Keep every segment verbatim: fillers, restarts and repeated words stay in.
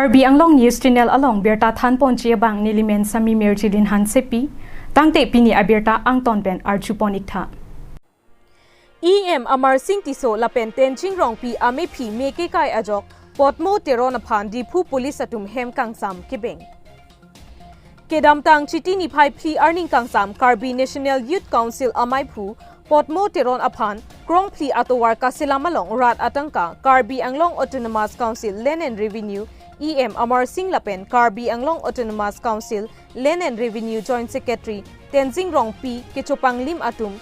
Karbi Anglong News Channel along birta thanponji abang nelimen Sami Mirjilin Hansepi, tangte pini abirta angton pen arjupon iktha. E M Amarsing Tisso lapen Tensing Rongpi amephi me kekai ajok Potmo Teron aphan Diphu Police atum hem kangsam kebeng. Kedamtang Chiti niphai phli arni kangsam Karbi National Youth Council amaiphu Potmo Teron aphan krongphli atovar kaselam along rat atangka Karbi Anglong Autonomous Council Land and Revenue E M Amarsing lapen Karbi Anglong Autonomous Council Land and Revenue Joint Secretary Tensing Rongpi kechopanglim atum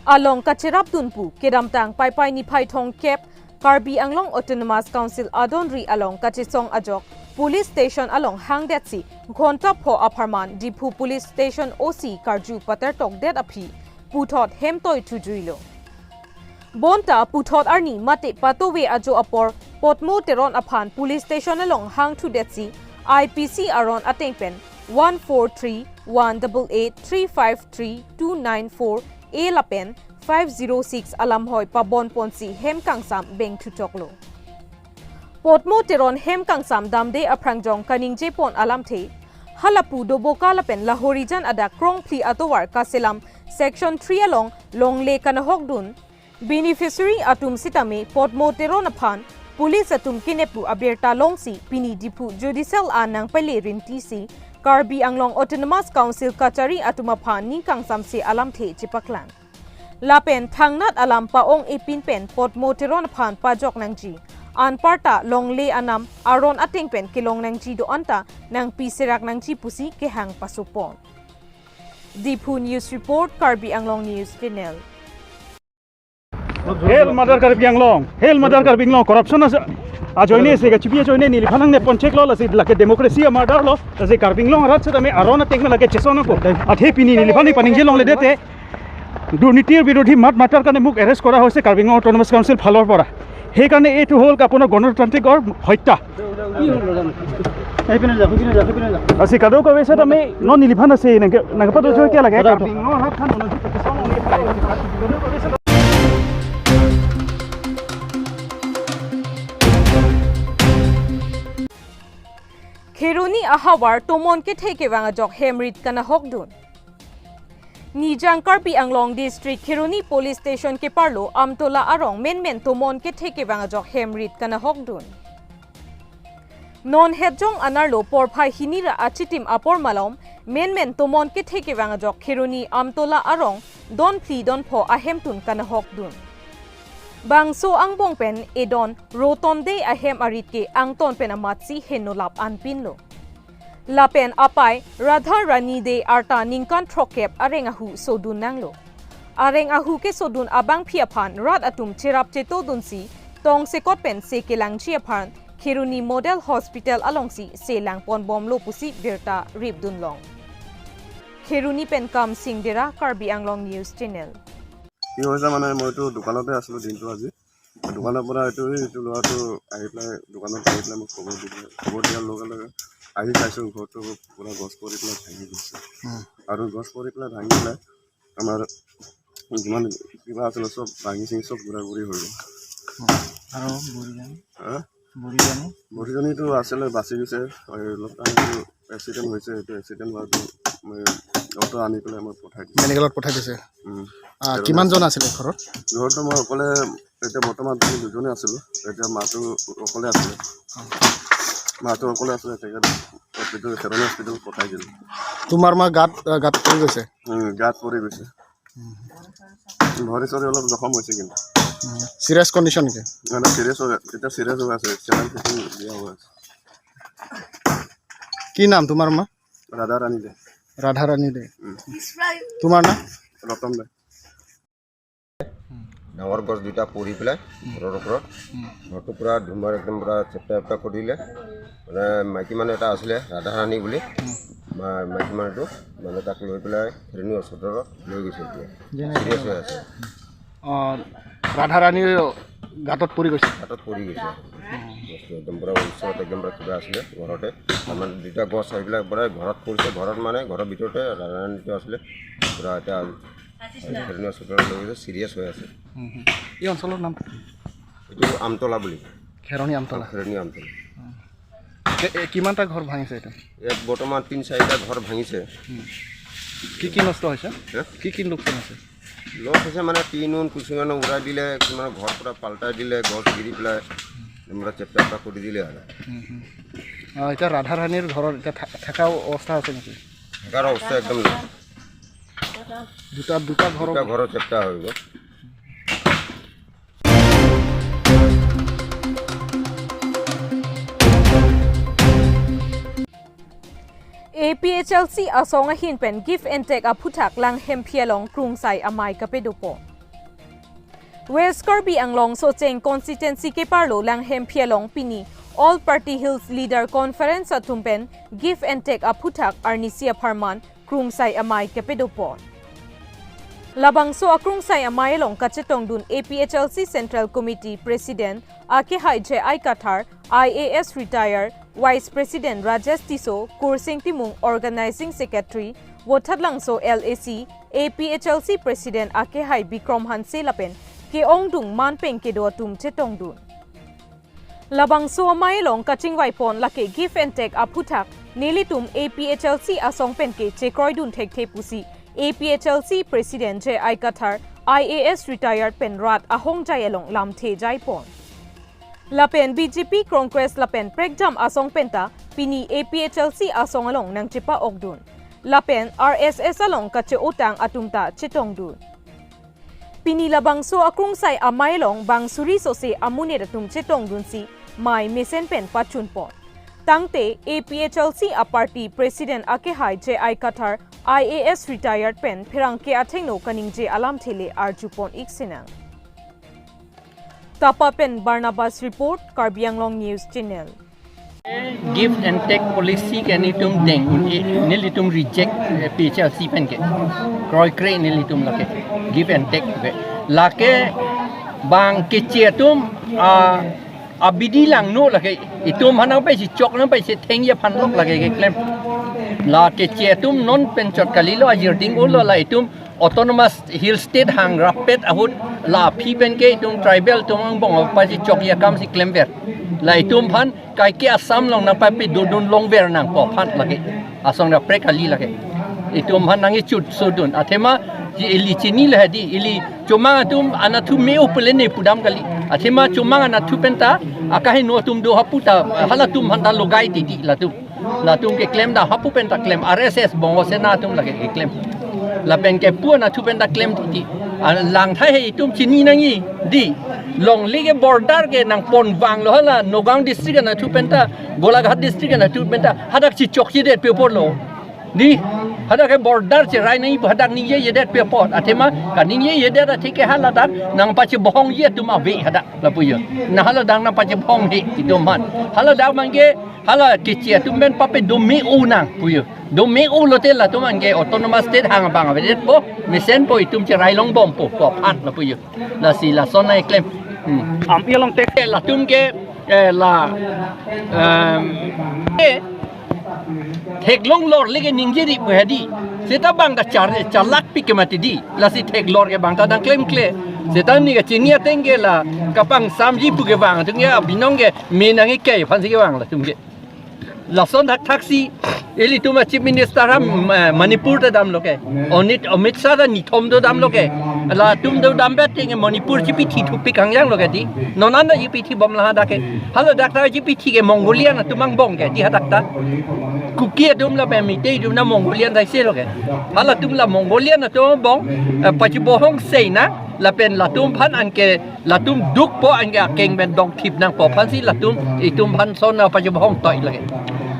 along kacherapdun pu kedamtang Paipai niphai thomkep Karbi Anglong Autonomous Council adonri along kachesong ajok Police Station along hangdetsi ghonta pho apharman Diphu Police Station O C karju patertokdet aphi puthot hemtoi thujuilo. Bonta puthot arni mate patove ajo apor Potmo Teron aphan Police Station along hangthudetsi I P C aron ateng pen one four three one double eight three five three two nine four A lapen five zero six alamhoi pabonponsi hem kangsam bengthuchoklo. Potmo Teron hem kangsam damde aphrang jong kaningjepon alamthe, halapu doboka lapen lahorijan adak krongphli atovar kaselam Section three along longle kanahokdun, beneficiary atum sitame Potmo Teron aphan Police atum kenep pu abirta longsi pini Diphu Judicial an nangpale rintisi Karbi Anglong Autonomous Council kachari atum aphan ning kangsamse alamthe chepaklang. Lapen thangnat alam pa-ong epin pen Potmo Teron aphan pajok nangji. Anparta longle anam aron ateng pen kelong nangji do-anta nangpi serak nangji pusi kehang pasopon. Diphu News Report, Karbi Anglong News Channel. Hail Mother Karbi Anglong, Hail Mother Karbi Anglong, corruption as ajoine se gachipi ajoine neliphan nangne ponchek lo, lasi lake democracy amardar lo, lasi Karbi Anglong arat sitame aron ateng lake chesong nangpo. Athe pini neliphan ni paningje longledete, দুৰ্নীতিৰ বিৰোধী মাত মাতাৰ কাৰণে মোক এৰেষ্ট কৰা হৈছে কাৰ্বি Anglong autonomous council ফালৰ পৰা। সেইকাৰণে এইটো হ'ল আপোনাৰ গণতান্ত্ৰিকৰ হত্যা। Asi kadokave sitame non neliphan ase nangke nangkapado jo kya lage. Kheroni ahavar tomon kethe kevang ajok hemrit kanahokdun. Nijang Karbi Anglong District Kheroni Police Station keparlo Amtola arong menmen tomon kethe kevang ajok hemrit kanahokdun. Non hetjong anerlo porphai hini ra achitim apor malom menmen tomon kethe kevang ajok Kheroni Amtola arong donphli donpho ahemtun kanahokdun. Bangso angbong pen edon rotonde ahem arit ke angton pen amatsi henolap anpinlo. Lapen apai Radha Rani de arta ningkan throkkep areng ahu sodun nanglo. Areng ahu kesodun abangpi aphan rat atum cherap chetodunsi tongsekot pen se kelangji aphan Kheroni Model Hospital alongsi se langponbomlo pusi birta ripdunlong. Kheroni pen Kamsing Dera, Karbi Anglong News Channel. কি হৈছে মানে, মইতো দোকানতে আছিলোঁ দিনটো আজি। দোকানৰ পৰা এইটো, এইটো ল'ৰাটো আহি পেলাই, দোকানত আহি পেলাই মোক খবৰ দি দিলে। খবৰ দিয়াৰ লগে লগে আহি চাইছোঁ, ঘৰটো পূৰা গছ পৰি পেলাই ভাঙি গৈছে। উম। আৰু গছ পৰি পেলাই ভাঙি পেলাই আমাৰ যিমান কিবা আছিলে, চব ভাঙি চিঙি চব গুৰা গুৰি হৈ গ'ল। উম। আৰু বুঢ়ীজনী? হা? বুঢ়ীজনী? বুঢ়ীজনীতো আছিলে, বাচি গৈছে। এই অলপ টাইমটো এক্সিডেণ্ট হৈছে, এইটো এক্সিডেণ্ট হোৱাটো মই অটো আনি পেলাই মই পঠাই দিছোঁ। মেডিকেলত পঠাই দিছে? উম। আহ, কিমানজন আছিলে ঘৰত? ঘৰততো মই অকলে, এতিয়া বৰ্তমান আমি দুজনে আছিলোঁ। এতিয়া মাটো অকলে আছিলে। মাটো অকলে আছিলে, তেখেত হস্পিটেল, খেৰণি হস্পিটেল পঠাই দিলোঁ। তোমাৰ মা গাত, আহ, গাত পৰি গৈছে? উম, গাত পৰি গৈছে। ভৰি চৰি অলপ জখম হৈছে কিন্তু। উম, চিৰিয়াছ কণ্ডিশ্যন নেকি? মানে চিৰিয়াছ হৈ, এতিয়া চিৰিয়াছ হৈ আছে, চেলাইন ফিটিং দিয়া হৈ আছে। কি নাম তোমাৰ মা? ৰাধা ৰাণী দে। ৰাধা ৰাণী দে। উম। তোমাৰ নাম? ৰতন দে। ডাঙৰ গছ দুটা পৰি পেলাই ঘৰৰ ওপৰত, ঘৰটো পূৰা ধুমাৰ একদম পূৰা চেপ্টা চেপ্টা কৰি দিলে। মানে মাইকী মানুহ এটা আছিলে ৰাধা ৰাণী বুলি, মা-, মাইকী মানুহটো, মানে তাক লৈ পেলাই খেৰণি হস্পিটেলত লৈ গৈছে এতিয়া। যেনে চিৰিয়াছ হৈ আছে। অ, ৰাধা ৰাণীৰ গাঁতত পৰি গৈছে। গাঁতত পৰি গৈছে। বস্তু একদম পূৰা ওচৰত একদম পূৰা কিবা আছিলে ঘৰতে। তাৰমানে দুটা গছ আহি পেলাই পূৰা ঘৰত পৰিছে। ঘৰত মানে ঘৰৰ ভিতৰতে ৰাধা ৰাণীটো আছিলে। পূৰা এতিয়া খেৰণি হস্পিটেলত লৈ গৈছে, চিৰিয়াছ হৈ আছে। হুম, হুম। এই অঞ্চলৰ নাম কি? এইটো আমতলা বুলি। খেৰণি আমতলা। খেৰণি আমতলা। হুম। এ, এ, কিমানটা ঘৰ ভাঙিছে এতিয়া? ইয়াত বৰ্তমান তিন চাৰিটা ঘৰ ভাঙিছে। কি কি নষ্ট হৈছে? হা? কি কি লোকচান হৈছে? লছ হৈছে মানে টিন উন কিছুমানে উৰাই দিলে, কিছুমানে ঘৰ পুৰা পাল্টাই দিলে, গছ গিৰি পেলাই মানে চেপ্তা কৰি দিলে আৰু। হুম, হুম। আহ, এতিয়া ৰাধাৰাণীৰ ঘৰত এতিয়া থা-, থকা অৱস্থা আছে নেকি? থকাৰ অৱস্থা একদম নাই। দুটা, দুটা ঘৰৰ দুটা ঘৰৰ চেপ্তা হৈ গ'ল। A P H L C asong ahin pen give and take aphuthak Langhemphi along krungsai amei kapedopo. West Karbi Anglong Socheng constituency keparlo Langhemphi along pini All Party Hills Leader Conference atum pen give and take aphuthak arnisi apharman krungsai amei kapedopo. Labangso akrungsai amei along kachetongdun A P H L C Central Committee President akehai J I Kathar, I A S retired, Vice President Rajesh Tisso, Kursing Timung, Organizing Secretary, Vothatlangso L A C, A P H L C President akehai Bikrom Hanse lapen ke-ongdung man pen kedo atum chetongdun. Labangso amei along kachingvaipon lake give and take aphuthak nelitum A P H L C asong pen ke chekroidun thekthe pusi A P H L C President J I Kathar, I A S retired pen rat ahongjai along lamthe jaipon. Lapen B J P, Congress lapen prekjam asong penta pini A P H L C asong along nangchepa-okdun. Lapen R S S along kache-otang atum ta chetongdun. Pini labangso akrungsai amei along bang suri sose amonit atum chetongdunsi mei mesen pen pachunpon. Tangte A P H L C a-party President akehai J I Kathar, I A S retired pen pherangke athengno kaningje alamthe le arjupon-ik sinang. Tapa pen Barnabas report, Karbi Anglong News Channel. Give and take policy ke nelitum deng, nelitum reject, eh, P H L C pen ke. Kroikre nelitum lake. Give and take ke. Lake bang keche atum, ah, abidi langno lake. Itum hanang pai si chok nang pai si thengji aphan lok lake keklem. La keche atum non pen chot kalilo ajir ding ulo la itum Autonomous Hill State hang rapet ahut la aphi pen ke itum tribal atum angbong apotsi chokji akam si klemver. La itum aphan kaike Assam along nangpapedodun longver nangpo aphan lake. Asong ra prek kali lake. Itum aphan nangkechut sodun. Athema ili chinilo hedi, ili chomang atum anatthu me-o pule ne pudam kali. Athema chomang anatthu penta akaheno atum do hapu ta halatum aphan ta logai titi latum. Latum keklem ta hapu penta klem, R S S Bongo Sena atum lake keklem. Lapen kepu anatthu penta klem titi. Ah, langthai he itum chini nangji di. Longle ke border ke nangponvanglo hala Nagaon district anatthu penta, Golaghat district anatthu penta hadak chichokchedet pi apotlo. Di, hadak ke border cherai nangji pu hadak ningjejedet pi apot. Athema kaningjejedet athe ke haladak nangpachebohongji atum ave hadak lapu jo. Na haladak nangpachebohong he itum aphan. Haladak abang ke hala keche atum pen papedo me-o nang pu jo. Do me-o lote latum abang ke Autonomous State hang abang avedetpo, mesenpo, itum cherai longbompo pu aphan lapu jo. Lasi lason nangkeklem. Hmm. Am-i along tek- Eh, latum ke, eh, la, em, eh, theklong lorle ke ningje ri pu hedi. Seta bang ta char, charlak pik ke mati di. Lasi theklor ke bang ta dang klemkle. Seta neli kachini ateng ke la kapangsamji pu kevang atum ke abinong ke me nangkei aphansi kevang latum ke. Lason thakthak si ilitum a-Chief Minister ha, eh, Manipur ta damlo ke. Onit, Amit Shah ta nithom do damlo ke. Latum do dambet ke Manipur chipithi thupik hangjanglo ke di. Non an ta chipithi bom la hadak ke. Haladak ta chipithi ke Mongolian atum angbong ke di hadak ta. Kuki atum lapen Meitei atum ta Mongolian ta isi lo ke. Halatum la Mongolian atum angbong, eh, pachebohong sei nang lapen latum aphan anke latum dukpo anke akeng pen dongthip nangpo aphansi latum itum aphan son nangpachebohong toi lake.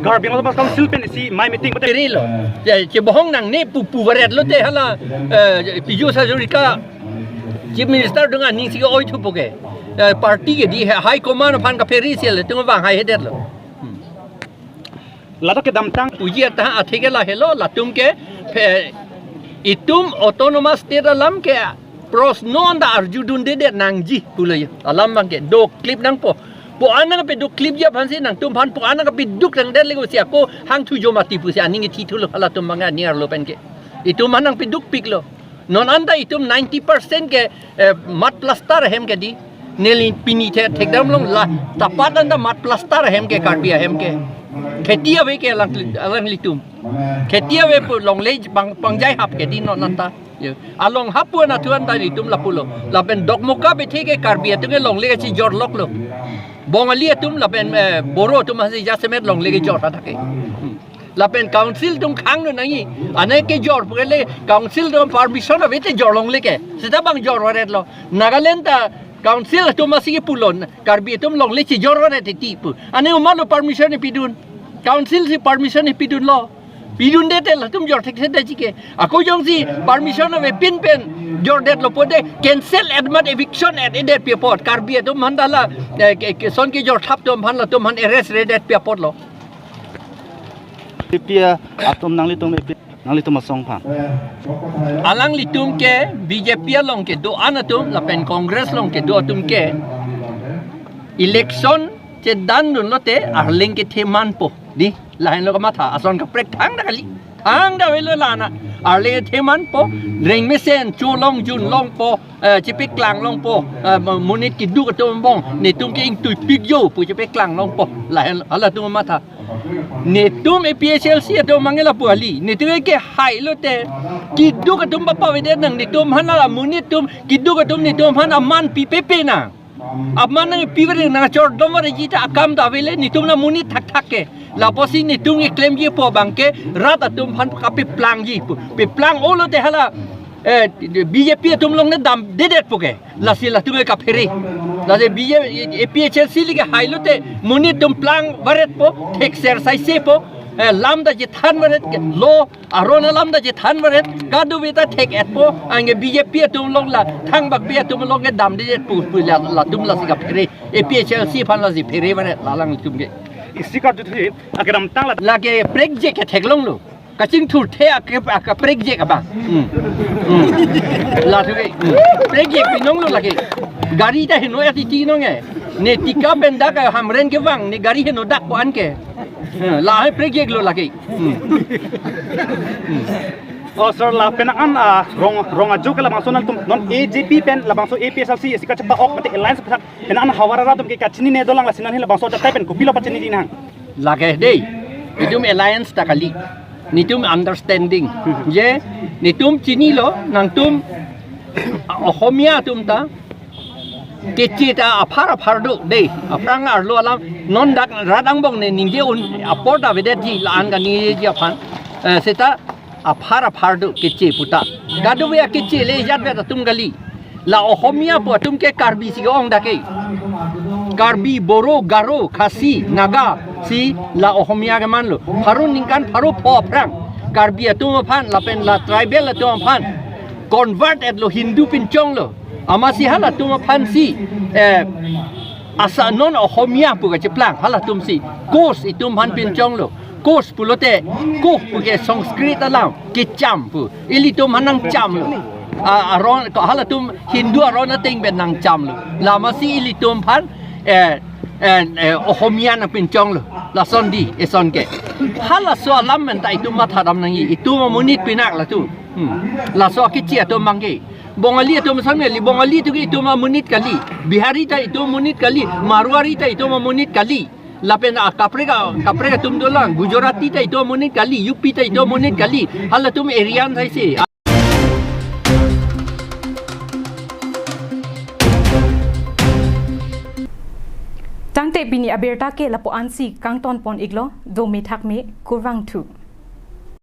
Karbi Anglong Autonomous Council pen isi mei meeting pute- Pherelo. Ya, chebohong nangne pu puvaretlo te hala, eh, Piyush Hazarika Chief Minister adung aning si ke-oi thupo ke. Eh, party ke di high command aphan kaphere si latum vang haihedetlo. Hmm. Ladak kedamtang puji ata athe ke lahelo latum ke phe-, itum Autonomous State alam ke prosno an ta arjudundedet nangji pulo jo. Alam abang ke doklip nangpo. Pu an nangpedoklipji aphansi nangtum aphan pu an nangpeduk nangdet lego si ako hangthu jo mati pusi aning ithi thulo halatum abang ani arlo pen ke. Itum aphan nangpedukpiklo. Non an ta itum ninety percent ke, eh, mud plaster ahem ke di. Neli pini the thekdamlong la tapat an ta mud plaster ahem ke Karbi ahem ke. Kheti ave ke alang, alanglitum. Kheti ave pu longle pang, pangjai hap ke di non anta. Ye. Along hap pu anatthu anta ilitum lapulo. Lapen Dokmoka bethe ke Karbi atum ke longle kachijor loklo. Bongali atum lapen, eh, Boro atum hasi jasemet longle kejor hadak ke. Hmm. Lapen council atum khang lo nangji. Ane kejor pu ke le council atum permission ave te jor longle ke. Seta bang jor varet lo. Nagaland ta council atum hasi ke pulo. Karbi atum longle chijor varet titi pu. Ane komatlo permission ipidun. Council si permission ipidunlo. Pidunde te latum jor thekthedetji ke. Ako jongsi permission avepin pen jordetlo pote cancel et mat eviction et edet pi apot. Karbi atum aphan ta la, eh, ke, ke, son kejor thap atum aphan latum aphan arrest redet pi apotlo. Pi atum nanglitum pi nanglitum asong aphan. Alanglitum ke B J P along kedo-an atum lapen Congress along kedo atum ke election chedandun lote arleng kethe manpo. Di, lahenlo kamatha, ason kaprek thangta kali. Thangta avelo la-an. Arleng kethe manpo, reng mesen, cholong junlongpo, eh, chepeklang longpo, eh, monit keduk atum angbong, netum ke ingtuipik jo pu chepeklang longpo. Lahen, halatum kamatha. Netum A P H L C atum mangela pu kali. Netum ke hai lote, keduk atum papavedet nang netum aphan la monit atum, keduk atum netum aphan aman pipepe nang. Aman nangpipepe nang chor dom varetji ta akam ta avele netum la monit thakthak ke. Lapusi netum keklemji pu abang ke rat atum aphan kapeplangji pu. Peplang-o lote hala, eh, B J P atum along ne damdedetpo ke. Lasi latum ke kaphere. Lasi B J P, A P H L C le ke hai lote monit atum plang varetpo, thekser saisepo, eh, lam ta chethan varet ke, law aron alam ta chethan varet, kadokave ta thek-etpo, anke B J P atum along la, thangbak pi atum along ke damdedetpo, pu la, latum lasi kaphere, A P H L C aphan lasi phere varet, la alanglitum ke. Isi karjuthu, akedamtang la. Lake prekjek ke theklonglo. Kachingthurthe ake, ake prekjek abang. Hmm. Hmm. Lathu ke. Hmm. Prekjek pinonglo lake. Gari ta heno ya titi nonge. Ne Tika pen dak Hamren kevang, ne gari heno dak ko-an ke. Hmm. Lahai prekjeklo lake. Hmm. Hmm. Oh, sir, la penang an, ah, rong, rong ajo ke labangso nangtum non A J P pen labangso A P H L C isi kachepa-ok mate alliance pen penang an havar arat atum ke kachinine dolang, lasi nangli labangso ajatai pen kopilo pachinine nang? Lake dei, itum alliance ta kali. Netum understanding. Je, netum chinilo, nangtum Ohomia atum ta keche ta aphar aphar do dei. Aphrang arlo alam non dak rat angbong ne ningje un apor ta avedetji la-an kaningjeji aphan. Eh, seta aphar aphar do keche puta. Kadokave akeche le jatvet atum kali. La Ohomia pu atum ke Karbi si ke-ong dak ke. Karbi, Boro, Garo, Khasi, Naga si la Ohomia kemanlo. Pharo ningkan pharo pho aphrang Karbi atum aphan lapen la tribal atum aphan convert-etlo, Hindu pinchonglo. Amatsi halatum aphansi, eh, asa non Ohomia pu kacheplang, halatumsi Koch itum aphan pinchonglo. Koch pulote, Koch pu ke Sanskrit alam, kecham pu. Ilitum aphan nangchamlo. A, aron, ko halatum Hindu aron ateng pen nangchamlo. La amatsi ilitum aphan, eh, eh, eh, Ohomia nangpinchonglo. Lason di, eson ke. Halaso alam pen ta itum mathadam nangji, itum amonit pinak latum. Hmm. Laso akeche atum abang ke. Bongali atum asam kali, Bongali atum ke itum amonit kali. Bihari ta itum amonit kali, Marwari ta itum amonit kali. Lapen akaprek a, kaprek atum dolang, Gujarati ta itum amonit kali, U P ta itum amonit kali. Halatum Aryan thaise. Tangte pini abirta ke lapu-ansi kangton pon-iklo, dome thakme, kurvangthu.